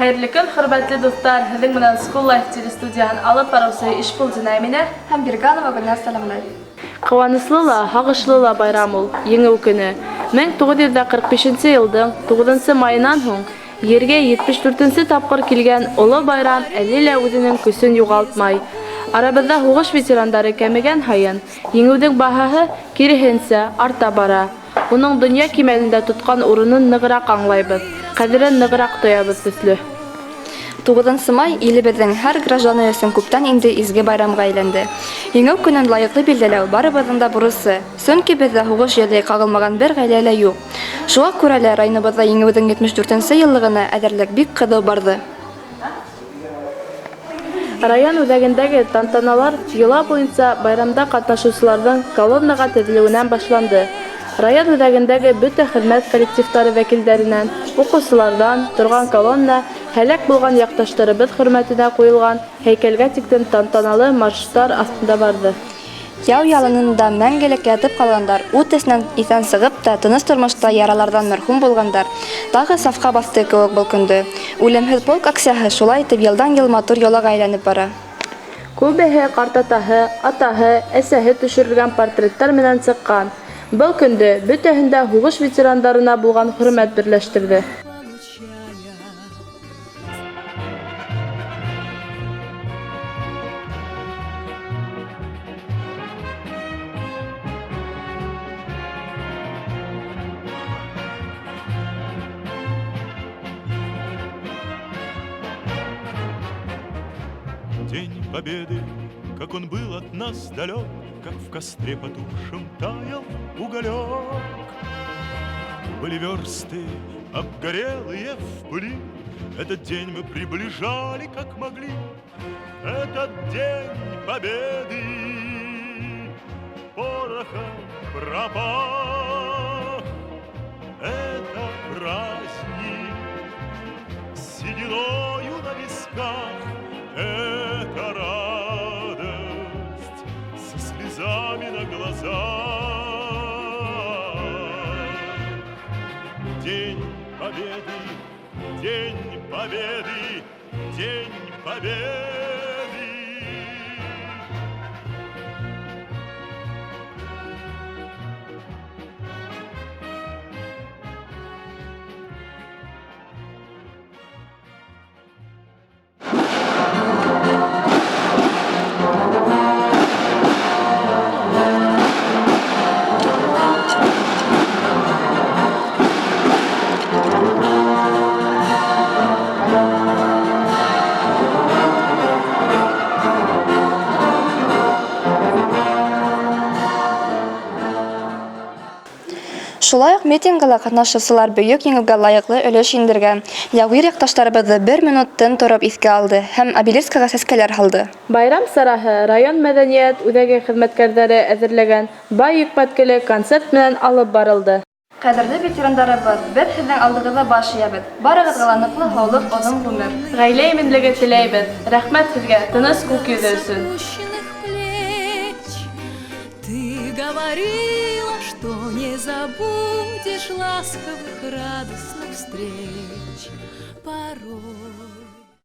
Хәйерле көн, хөрмәтле дуҫтар! Һеҙҙең менән School Life телестудияһын алып барыусы Ишбулдина Әминә һәм Бирганова Гөлназ сәламләй. Ҡыуаныслы ла, һағышлы ла байрам ул Еңеү көнө. 1945 нче йылдың 9 майынан һуң ергә 74 нсе тапҡыр килгән оло байрам әле лә үҙенең көсөн юғалтмай. Арабыҙҙа һуғыш ветерандары кәмегән һайын, Еңеүҙең баһаһы, киреһенсә, арта бара. Уның донъя кимәлендә тотҡан урынын нығыраҡ аңлайбыҙ, ҡәҙерен нығыраҡ тоябыҙ төҫлө. Тугызынчы май илебеҙҙең һәр гражданы өсөн күптән инде изге байрамға әйләнде. Еңеү көнөн лайыҡлы билдәләү барыбыҙҙың да бурысы, сөнки беҙҙә һуғыш еле ҡағылмаған бер ғаилә лә юҡ. Шуға күрә лә районыбыҙҙа Еңеүҙең 74 нсе йыллығына әҙерлек бик ҡыҙыу барҙы. Район үҙәгендәге тантаналар йола буйынса байрамда ҡатнашыусыларҙың колоннаға теҙелеүенән башланды. Район үҙәгендәге бөтә хеҙмәт коллективтары вәкилдәренән, уҡыусыларҙан торған колонна һәләк булған яҡташтарыбыҙ хөрмәтенә ҡуйылған һәйкәлгә тиклем тантаналы марштар аҫтында барҙы. Яу яланында мәңгелеккә ятып ҡалғандар, ут эсенән иҫән сығып та, тыныс тормошта яраларҙан мәрхүм булғандар тағы сафҡа баҫты кеүек был көндө. Үлемһеҙ полк акцияһы шулай итеп йылдан-йыл матур йолаға әйләнеп бара. Күбеһе ҡартатаһы, атаһы, әсәһе төшөрөлгән портреттар менән сыҡҡан. Был көндө бөтәһен дә һуғыш ветерандарына булған хөрмәт берләштерҙе. День Победы, как он был от нас далек, Как в костре потухшем таял уголек. Были версты, обгорелые в пыли, Этот день мы приближали, как могли. Этот день Победы порохом пропах. Это праздник с сединою на висках, Это радость со слезами на глазах. День Победы, День Победы, День Победы. Шулай уҡ митингыла ҡатнашыусылар Бөйөк Еңеүгә лайыҡлы өлөш индергән яугир яҡташтарыбыҙҙы бер минут тын тороп иҫкә алды һәм обелискыға сәскәләр һалды. Байрам сараһы район мәҙәниәт үҙәге хеҙмәткәрҙәре әҙерләгән бай йөкмәткеле концерт менән алып барылды. Ҡәҙерле ветерандарыбыҙ, беҙ һеҙҙең алдығыҙҙа баш эйәбеҙ. Барығыҙға ла ныҡлы һаулыҡ, оҙон ғүмер. Ғаилә именлеге теләйбеҙ. Рәхмәт һеҙгә тыныс күк йөҙө өсөн. Ты говорила, что не забудешь ласковых радостных встреч порой.